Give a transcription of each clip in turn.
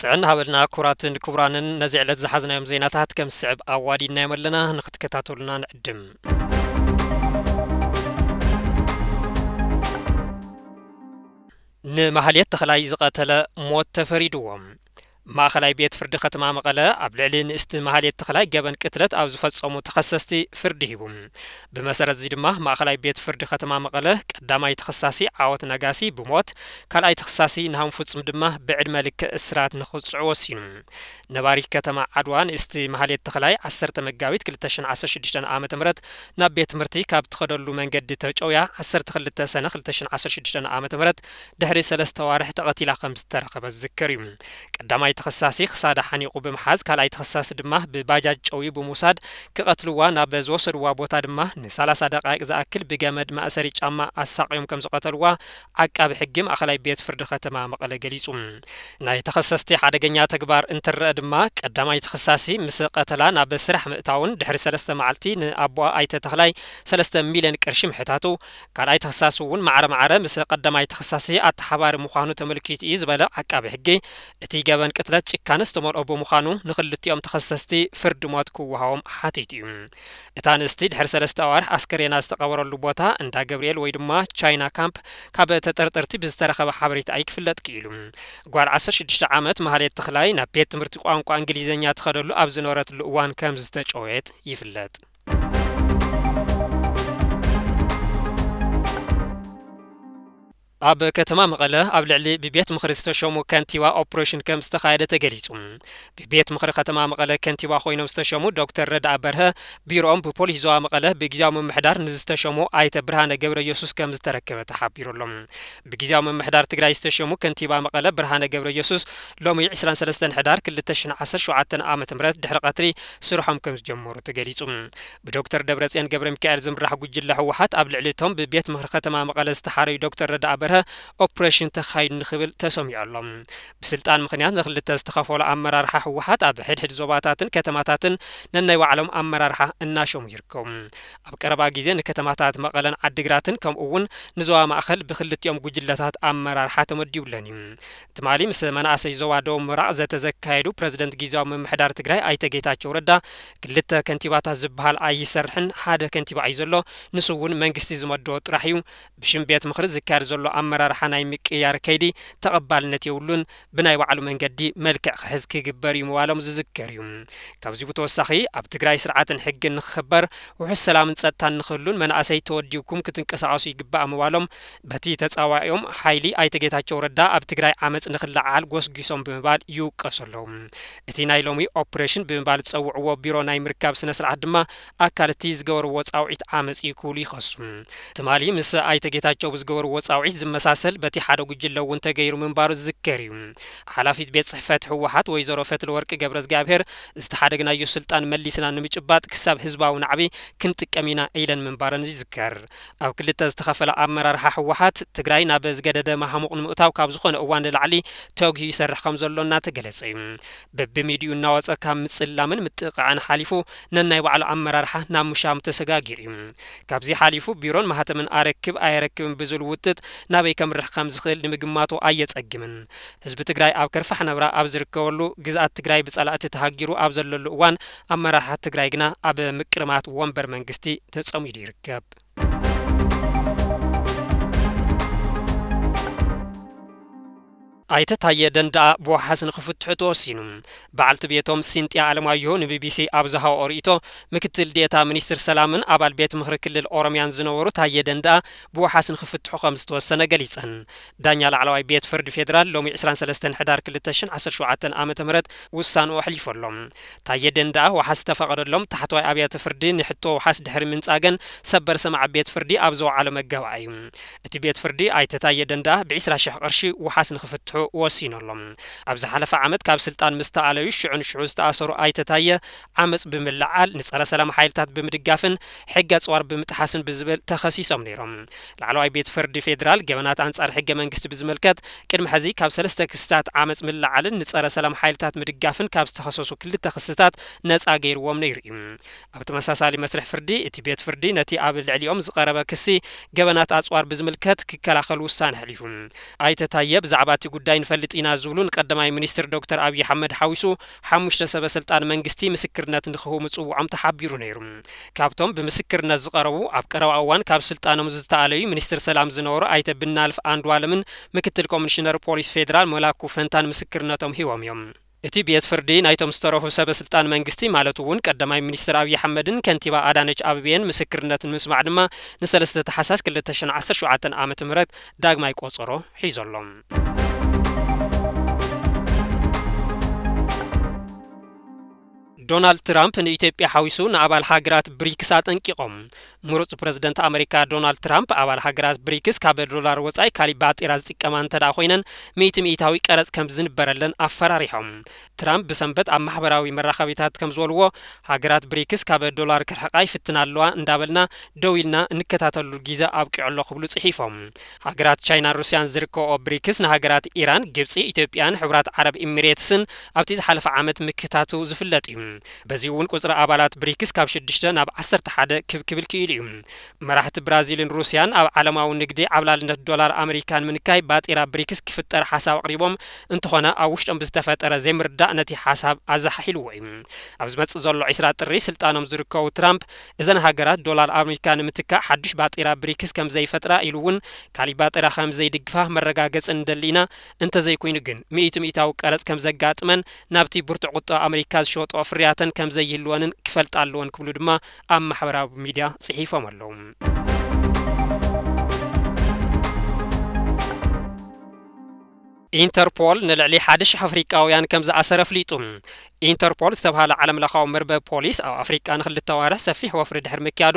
ጥዕና ሃበልና ክቡራትን ክቡራንን፣ ነዚ ዕለት ዝሓዝናዮም ዜናታት ከም ዝስዕብ ኣዋዲድናዮም ኣለና፣ ንክትከታተሉና ንዕድም። ንማህሌት ተኽላይ ዝቐተለ ሞት ተፈሪድዎ። ማእኸላይ ቤት ፍርዲ ከተማ መቐለ ኣብ ልዕሊ ንእስቲ ማህሌት ተኽላይ ገበን ቅትለት ኣብ ዝፈጸሙ ተኸሰስቲ ፍርዲ ሂቡ። ብመሰረት እዚ ድማ ማእኸላይ ቤት ፍርዲ ከተማ መቐለ ቀዳማይ ተኸሳሲ ዓወት ነጋሲ ብሞት፣ ካልኣይ ተኸሳሲ ናሆም ፍጹም ድማ ብዕድመ ልክዕ እስራት ንኽጽዑ ወሲኑ። ነባሪት ከተማ ዓድዋ ንእስቲ ማህሌት ተኽላይ ዓሰርተ መጋቢት ክልተ ሽሕን ዓሰርተ ሽዱሽተን ዓመተ ምህረት ናብ ቤት ትምህርቲ ካብ ትኸደሉ መንገዲ ተጨውያ ዓሰርተ ክልተ ሰነ ክልተ ሽሕን ዓሰርተ ሽዱሽተን ዓመተ ምህረት ድሕሪ ሰለስተ ኣዋርሕ ተቐቲላ ከም ዝተረኸበት ዝዝከር እዩ። ቀዳማይ ተኸሳሲ ክሳዳ ሓኒቑ ብምሓዝ፣ ካልኣይ ተኸሳሲ ድማ ብባጃጅ ጨውዩ ብምውሳድ ክቐትልዋ ናብ ዝወሰድዋ ቦታ ድማ ንሰላሳ ደቃይቕ ዝኣክል ብገመድ ማእሰሪ ጫማ ኣሳቕዮም ከም ዝቐተልዋ ዓቃቢ ሕጊ ማእኸላይ ቤት ፍርዲ ከተማ መቐለ ገሊጹ። ናይ ተኸሰስቲ ሓደገኛ ተግባር እንትረአ ድማ፣ ቀዳማይ ተኸሳሲ ምስ ቀተላ ናብ ስራሕ ምእታውን ድሕሪ ሰለስተ መዓልቲ ንኣቦኣ ኣይተ ተኽላይ ሰለስተ ሚልዮን ቅርሺ ምሕታቱ፣ ካልኣይ ተኸሳሲ እውን ማዕረ ማዕረ ምስ ቀዳማይ ተኸሳሲ ኣተሓባሪ ምዃኑ ተመልኪቱ እዩ ዝበለ ዓቃቢ ሕጊ፣ እቲ ገበን ቅትለት ጭካነ ዝተመልኦ ብምዃኑ ንኽልቲኦም ተኸሰስቲ ፍርዲ ሞት ክወሃቦም ሓቲቱ እዩ። እታ ኣንስቲ ድሕሪ ሰለስተ ኣዋርሕ ኣስከሬና ዝተቐበረሉ ቦታ እንዳ ገብርኤል ወይ ድማ ቻይና ካምፕ ካብ ተጠርጠርቲ ብዝተረኸበ ሓበሬታ እዩ ክፍለጥ ክኢሉ። ጓል ዓሰርተ ሽዱሽተ ዓመት ማህሌት ተኽላይ ናብ ቤት ትምህርቲ ቋንቋ እንግሊዝኛ ትኸደሉ ኣብ ዝነበረትሉ እዋን ከም ዝተጨወየት ይፍለጥ። ኣብ ከተማ መቐለ ኣብ ልዕሊ ብቤት ምኽሪ ዝተሸሙ ከንቲባ ኦፕሬሽን ከም ዝተኻየደ ተገሊጹ። ብቤት ምኽሪ ከተማ መቐለ ከንቲባ ኮይኖም ዝተሸሙ ዶክተር ረድኣ በርሀ ቢሮኦም ብፖሊስ ዞባ መቐለ ብግዜያዊ ምምሕዳር ንዝተሸሙ ኣይተ ብርሃነ ገብረ ኢየሱስ ከም ዝተረከበ ተሓቢሩ ኣሎ። ብግዜያዊ ምምሕዳር ትግራይ ዝተሸሙ ከንቲባ መቐለ ብርሃነ ገብረ ኢየሱስ ሎሚ ዕስራን ሰለስተን ሕዳር ክልተ ሽሕን ዓሰርተ ሸውዓተን ዓመተ ምህረት ድሕሪ ቀትሪ ስርሖም ከም ዝጀመሩ ተገሊጹ። ብዶክተር ደብረጽዮን ገብረ ሚካኤል ዝምራሕ ጉጅለ ህወሓት ኣብ ልዕሊ እቶም ብቤት ምኽሪ ከተማ መቐለ ዝተሓረዩ ዶክተር ረድኣ በርሀ ኦፕሬሽን ተኻይዱ ንክብል ተሰሚዑ ኣሎ። ብስልጣን ምኽንያት ንክልተ ዝተኸፈሉ ኣመራርሓ ህወሓት ኣብ ሕድሕድ ዞባታትን ከተማታትን ነናይ ባዕሎም ኣመራርሓ እናሸሙ ይርከቡ። ኣብ ቀረባ ግዜ ንከተማታት መቐለን ዓዲግራትን ከምኡ እውን ንዞባ ማእኸል ብክልቲኦም ጉጅለታት ኣመራርሓ ተመዲቡለን እዩ። ትማሊ ምስ መናእሰይ ዞባ ደቡብ ምብራቕ ዘተ ዘካየዱ ፕረዚደንት ግዝያዊ ምምሕዳር ትግራይ ኣይተ ጌታቸው ረዳ፣ ክልተ ከንቲባታት ዝበሃል ኣይሰርሕን፣ ሓደ ከንቲባ እዩ ዘሎ፣ ንሱ እውን መንግስቲ ዝመድቦ ጥራሕ እዩ። ብሽም ቤት ምኽሪ ዝካየድ ዘሎ ኣመራርሓ ናይ ምቅያር ከይዲ ተቐባልነት የብሉን፣ ብናይ ባዕሉ መንገዲ መልክዕ ክሕዝ ክግበር እዩ ምባሎም ዝዝከር እዩ። ካብዚ ብተወሳኺ ኣብ ትግራይ ስርዓትን ሕግን ንክኽበር፣ ውሑስ ሰላምን ጸጥታን ንክህሉን መናእሰይ ተወዲብኩም ክትንቀሳቐሱ ይግባእ ምባሎም በቲ ተጻዋኦም ሓይሊ ኣይተ ጌታቸው ረዳ ኣብ ትግራይ ዓመጽ ንክለዓል ጎስጒሶም ብምባል ይውቀሱ ኣለዉ። እቲ ናይ ሎሚ ኦፕሬሽን ብምባል ዝጸውዕዎ ቢሮ ናይ ምርካብ ስነ ስርዓት ድማ ኣካል እቲ ዝገበርዎ ጻውዒት ዓመጽ እዩ ክብሉ ይኸሱ። ትማሊ ምስ ኣይተ ጌታቸው ብዝገበርዎ ጻውዒት ዝመሳሰል በቲ ሓደ ጉጅለ እውን ተገይሩ ምንባሩ ዝዝከር እዩ። ሓላፊት ቤት ጽሕፈት ህወሓት ወይዘሮ ፈትለወርቅ ገብረዝግኣብሄር ዝተሓደግናዮ ስልጣን መሊስና ንምጭባጥ ክሳብ ህዝባዊ ናዕቢ ክንጥቀም ኢና ኢለን ምንባረን ይዝከር። ኣብ ክልተ ዝተኸፈለ ኣመራርሓ ህወሓት ትግራይ ናብ ዝገደደ ማሃሙቕ ንምእታው ካብ ዝኾነ እዋን ንላዕሊ ተጉሂ ይሰርሕ ከም ዘሎ እናተገለጸ እዩ። በብሚድዩ እናወጸ ካብ ምጽላምን ምጥቕዓን ሓሊፉ ነናይ ባዕሉ ኣመራርሓ ናብ ምሻም ተሰጋጊሩ እዩ። ካብዚ ሓሊፉ ቢሮን ማህተምን ኣረክብ ኣየረክብን ብዝብል ውጥጥ ናበይ ከምርሕ ከም ዝኽእል ንምግማቱ ኣየጸግምን። ህዝቢ ትግራይ ኣብ ከርፋሕ ነብራ ኣብ ዝርከበሉ፣ ግዝኣት ትግራይ ብጸላእቲ ተሃጊሩ ኣብ ዘለሉ እዋን ኣመራርሓ ትግራይ ግና ኣብ ምቅርማት ወንበር መንግስቲ ተጸሚዱ ይርከብ። ኣይተ ታየ ደንደኣ ብዋሓስ ንክፍትሑ ተወሲኑ። በዓልቲ ቤቶም ሲንጥያ ኣለማየሁ ንቢቢሲ ኣብ ዝሃብኦ ርእይቶ፣ ምክትል ዴኤታ ሚኒስትር ሰላምን ኣባል ቤት ምኽሪ ክልል ኦሮምያን ዝነበሩ ታየ ደንደኣ ብዋሓስ ንክፍትሑ ከም ዝተወሰነ ገሊጸን። ዳኛ ላዕለዋይ ቤት ፍርዲ ፌዴራል ሎሚ ዕስራን ሰለስተን ሕዳር ክልተ ሽሕን ዓሰርተ ሸውዓተን ዓመተ ምህረት ውሳንኡ ኣሕሊፉ ኣሎ። ታየ ደንደኣ ዋሓስ ዝተፈቐደሎም ታሕተዋይ ኣብያተ ፍርዲ ንሕቶ ዋሓስ ድሕሪ ምንጻገን ሰበር ሰማዒ ቤት ፍርዲ ኣብ ዘውዓሎ መጋባእያ እዩ። እቲ ቤት ፍርዲ ኣይተ ታየ ደንደኣ ብዒስራ ሽሕ ቅርሺ ዋሓስ ንክፍትሑ ወሲኑ ኣሎ። ኣብ ዝሓለፈ ዓመት ካብ ስልጣን ምስ ተኣለዩ ሽዑ ንሽዑ ዝተኣሰሩ ኣይተ ታየ ዓመጽ ብምልዓል፣ ንጸረ ሰላም ሓይልታት ብምድጋፍን ሕጊ ኣጽዋር ብምጥሓስን ብዝብል ተኸሲሶም ነይሮም። ላዕለዋይ ቤት ፍርዲ ፌዴራል ገበናት ኣንጻር ሕገ መንግስቲ ብዝምልከት ቅድሚ ሕዚ ካብ ሰለስተ ክስታት ዓመጽ ምልዓልን ንጸረ ሰላም ሓይልታት ምድጋፍን ካብ ዝተኸሰሱ ክልተ ክስታት ነጻ ገይርዎም ነይሩ እዩ። ኣብ ተመሳሳሊ መስርሕ ፍርዲ፣ እቲ ቤት ፍርዲ ነቲ ኣብ ልዕሊኦም ዝቐረበ ክሲ ገበናት ኣጽዋር ብዝምልከት ክከላኸል ውሳነ ኣሕሊፉ። ኣይተ ታየ ብዛዕባ እቲ ጉዳይ ኣይንፈልጥ ኢና ዝብሉ ንቀዳማይ ሚኒስትር ዶክተር ኣብይ ኣሕመድ ሓዊሱ ሓሙሽተ ሰበ ስልጣን መንግስቲ ምስክርነት ንክህቡ ምጽውዖም ተሓቢሩ ነይሩ። ካብቶም ብምስክርነት ዝቐረቡ ኣብ ቀረባ እዋን ካብ ስልጣኖም ዝተኣለዩ ሚኒስትር ሰላም ዝነበሩ ኣይተ ብናልፍ ኣንዱዓለምን ምክትል ኮሚሽነር ፖሊስ ፌዴራል መላኩ ፈንታን ምስክርነቶም ሂቦም እዮም። እቲ ቤት ፍርዲ ናይቶም ዝተረፉ ሰበ ስልጣን መንግስቲ ማለት እውን ቀዳማይ ሚኒስትር ኣብይ ኣሕመድን ከንቲባ ኣዳነች ኣበቤን ምስክርነት ንምስማዕ ድማ ንሰለስተ ታሕሳስ ክልተ ሽሕን ዓሰርተ ሸውዓተን ዓመተ ምህረት ዳግማይ ቆጸሮ ሒዞ ኣሎ። ዶናልድ ትራምፕ ንኢትዮጵያ ሓዊሱ ንኣባል ሃገራት ብሪክስ ኣጠንቂቖም። ምሩጽ ፕረዚደንት ኣመሪካ ዶናልድ ትራምፕ ኣባል ሃገራት ብሪክስ ካብ ዶላር ወጻኢ ካሊእ ባጤራ ዝጥቀማ እንተ ደኣ ኮይነን ሚእቲ ሚእታዊ ቀረጽ ከም ዝንበረለን ኣፈራሪሖም። ትራምፕ ብሰንበት ኣብ ማሕበራዊ መራኸቢታት ከም ዝበልዎ፣ ሃገራት ብሪክስ ካብ ዶላር ክርሕቓ ይፍትና ኣለዋ እንዳበልና ደው ኢልና እንከታተሉ ግዜ ኣብቂዑ ኣሎ ክብሉ ጽሒፎም። ሃገራት ቻይናን ሩስያን ዝርከብኦ ብሪክስ ንሃገራት ኢራን፣ ግብጺ፣ ኢትዮጵያን ሕቡራት ዓረብ ኢሚሬትስን ኣብቲ ዝሓለፈ ዓመት ምክታቱ ዝፍለጥ እዩ። በዚ እውን ቁጽሪ ኣባላት ብሪክስ ካብ ሽዱሽተ ናብ ዓሰርተ ሓደ ክብ ክብል ክኢሉ እዩ። መራሕቲ ብራዚልን ሩስያን ኣብ ዓለማዊ ንግዲ ዓብላልነት ዶላር ኣመሪካ ንምንካይ ባጤራ ብሪክስ ክፍጠር ሓሳብ ኣቕሪቦም እንተኾነ ኣብ ውሽጦም ብዝተፈጠረ ዘይምርዳእ ነቲ ሓሳብ ኣዘሓሒልዎ እዩ። ኣብ ዝመጽእ ዘሎ ዒስራ ጥሪ ስልጣኖም ዝርከቡ ትራምፕ እዘን ሃገራት ዶላር ኣመሪካ ንምትካእ ሓዱሽ ባጤራ ብሪክስ ከም ዘይፈጥራ ኢሉ እውን ካሊእ ባጤራ ከም ዘይድግፋ መረጋገጺ ንደሊ ኢና፣ እንተዘይኮይኑ ግን ሚእቲ ሚእታዊ ቀረጽ ከም ዘጋጥመን ናብቲ ብርቱዕ ቁጠባ ኣመሪካ ዝሸጦ ፍርያተን ከም ዘይህልወንን ክፈልጣ ኣለወን ክብሉ ድማ ኣብ ማሕበራዊ ሚድያ ጽሒፎም ኣለዉ። ኢንተርፖል ንልዕሊ ሓደ ሺሕ ኣፍሪቃውያን ከም ዝኣሰረ ኣፍሊጡ። ኢንተርፖል ዝተባህለ ዓለምለኻዊ መርበብ ፖሊስ ኣብ ኣፍሪቃ ንክልተ ኣዋርሕ ሰፊሕ ወፍሪ ድሕሪ ምክያዱ፣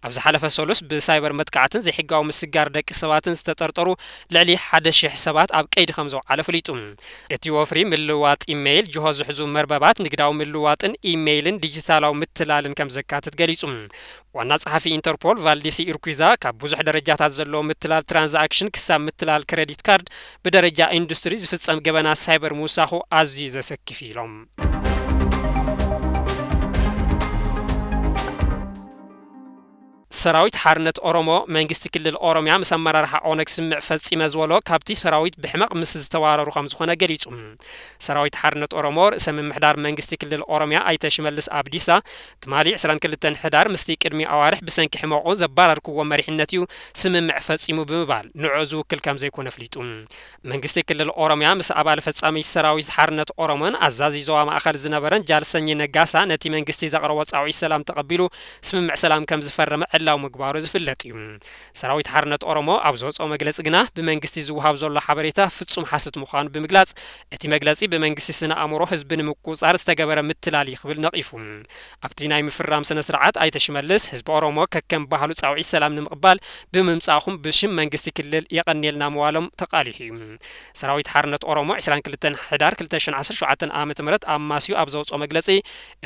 ኣብ ዝሓለፈ ሰሉስ ብሳይበር መጥቃዕትን ዘይሕጋዊ ምስግጋር ደቂ ሰባትን ዝተጠርጠሩ ልዕሊ ሓደ ሺሕ ሰባት ኣብ ቀይዲ ከም ዘውዓለ ኣፍሊጡ። እቲ ወፍሪ ምልውዋጥ ኢሜይል፣ ጅሆ ዝሕዙ መርበባት፣ ንግዳዊ ምልውዋጥን ኢሜይልን ዲጂታላዊ ምትላልን ከም ዘካትት ገሊጹ። ዋና ጸሓፊ ኢንተርፖል ቫልዲሲ ኢርኩዛ፣ ካብ ብዙሕ ደረጃታት ዘለዎ ምትላል ትራንዛክሽን ክሳብ ምትላል ክረዲት ካርድ ብደረጃ ኢንዱስትሪ ዝፍጸም ገበናት ሳይበር ምውሳኹ ኣዝዩ ዘሰክፍ ኢሎም። ሰራዊት ሓርነት ኦሮሞ መንግስቲ ክልል ኦሮሚያ ምስ ኣመራርሓ ኦነግ ስምምዕ ፈጺመ ዝበሎ ካብቲ ሰራዊት ብሕመቕ ምስ ዝተዋረሩ ከም ዝኾነ ገሊጹ። ሰራዊት ሓርነት ኦሮሞ ርእሰ ምምሕዳር መንግስቲ ክልል ኦሮሚያ ኣይተ ሽመልስ ኣብዲሳ ትማሊ ዕስራን ክልተን ሕዳር ምስቲ ቅድሚ ኣዋርሕ ብሰንኪ ሕመቑ ዘባረርክዎ መሪሕነት እዩ ስምምዕ ፈጺሙ ብምባል ንዕኡ ዝውክል ከም ዘይኮነ ኣፍሊጡ። መንግስቲ ክልል ኦሮሚያ ምስ ኣባል ፈጻሚ ሰራዊት ሓርነት ኦሮሞን ኣዛዚ ዞባ ማእኸል ዝነበረን ጃልሰኝ ነጋሳ ነቲ መንግስቲ ዘቕረቦ ጻውዒት ሰላም ተቐቢሉ ስምምዕ ሰላም ከም ዝፈረመ ዕላዊ ምግባሩ ዝፍለጥ እዩ። ሰራዊት ሓርነት ኦሮሞ ኣብ ዘውፅኦ መግለፂ ግና ብመንግስቲ ዝወሃብ ዘሎ ሓበሬታ ፍጹም ሓሶት ምዃኑ ብምግላጽ፣ እቲ መግለጺ ብመንግስቲ ስነ ኣእምሮ ህዝቢ ንምቁጽጻር ዝተገበረ ምትላል እዩ ክብል ነቒፉ። ኣብቲ ናይ ምፍራም ስነ ስርዓት ኣይተ ሽመልስ፣ ህዝቢ ኦሮሞ ከከም ባህሉ ጻውዒት ሰላም ንምቕባል ብምምጻእኹም ብሽም መንግስቲ ክልል የቐንየልና ምባሎም ተቓሊሑ እዩ። ሰራዊት ሓርነት ኦሮሞ ዕስራን ክልተን ሕዳር ክልተ ሽሕን ዓሰርተ ሸውዓተን ዓመተ ምህረት ኣማስዩ ኣብ ዘውፅኦ መግለጺ፣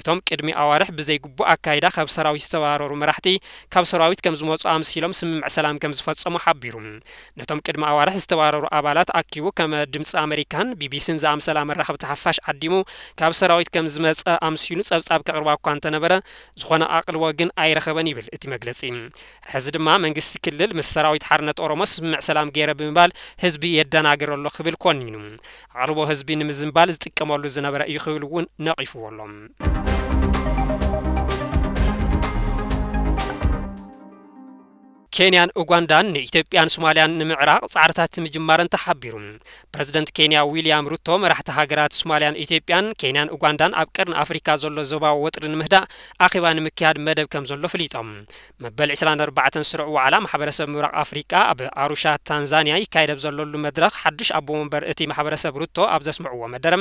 እቶም ቅድሚ ኣዋርሕ ብዘይግቡእ ኣካይዳ ካብ ሰራዊት ዝተባረሩ መራሕቲ ካብ ሰራዊት ከም ዝመጹ ኣምሲሎም ስምምዕ ሰላም ከም ዝፈጸሙ ሓቢሩ። ነቶም ቅድሚ ኣዋርሕ ዝተባረሩ ኣባላት ኣኪቡ ከም ድምጺ ኣመሪካን ቢቢሲን ዝኣምሰላ መራኸብቲ ሓፋሽ ዓዲሙ ካብ ሰራዊት ከም ዝመጸ ኣምሲሉ ጸብጻብ ከቕርባ እኳ እንተነበረ፣ ዝኾነ ኣቕልቦ ግን ኣይረኸበን ይብል እቲ መግለጺ። ሕዚ ድማ መንግስቲ ክልል ምስ ሰራዊት ሓርነት ኦሮሞ ስምምዕ ሰላም ገይረ ብምባል ህዝቢ የደናግር ኣሎ ክብል ኮኒኑ። ኣቕልቦ ህዝቢ ንምዝንባል ዝጥቀመሉ ዝነበረ እዩ ክብል እውን ነቒፍዎ ኣሎ። ኬንያን ኡጋንዳን ንኢትዮጵያን ሶማልያን ንምዕራቕ ጻዕርታት ምጅማረን ተሓቢሩ። ፕረዚደንት ኬንያ ዊልያም ሩቶ መራሕቲ ሃገራት ሶማልያን ኢትዮጵያን፣ ኬንያን ኡጋንዳን ኣብ ቀርኒ ኣፍሪካ ዘሎ ዞባዊ ወጥሪ ንምህዳእ ኣኼባ ንምክያድ መደብ ከም ዘሎ ፍሊጦም። መበል ዕስራን ኣርባዕተን ስሩዕ ዋዕላ ማሕበረሰብ ምብራቕ ኣፍሪቃ ኣብ ኣሩሻ ታንዛንያ ይካየድ ኣብ ዘለሉ መድረኽ ሓዱሽ ኣቦ ወንበር እቲ ማሕበረሰብ ሩቶ ኣብ ዘስምዕዎ መደረ፣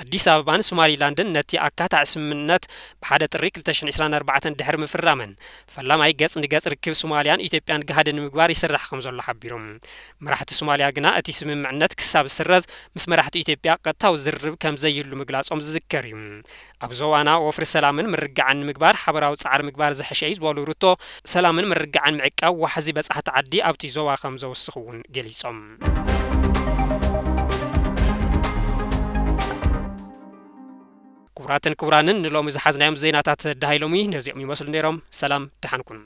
ኣዲስ ኣበባን ሶማሊላንድን ነቲ ኣካታዒ ስምምዕነት ብሓደ ጥሪ ክልተ ሽሕን ዕስራን ኣርባዕተን ድሕሪ ምፍራመን፣ ፈላማይ ገጽ ንገጽ ርክብ ሶማልያን ኢትዮጵያን ጋህዲ ንምግባር ይስራሕ ከም ዘሎ ሓቢሮም። መራሕቲ ሶማልያ ግና እቲ ስምምዕነት ክሳብ ዝስረዝ ምስ መራሕቲ ኢትዮጵያ ቀጥታዊ ዝርርብ ከም ዘይህሉ ምግላጾም ዝዝከር እዩ። ኣብ ዞባና ወፍሪ ሰላምን ምርግጋዕን ንምግባር ሓበራዊ ጻዕሪ ምግባር ዝሕሸ እዩ ዝበሉ ሩቶ፣ ሰላምን ምርግጋዕን ምዕቃብ ዋሕዚ በጻሕቲ ዓዲ ኣብቲ ዞባ ከም ዘውስኽ እውን ገሊጾም። ክቡራትን ክቡራንን ንሎሚ ዝሓዝናዮም ዜናታት ደሃይሎሚ ነዚኦም ይመስሉ ነይሮም። ሰላም፣ ደሓን ኩኑ።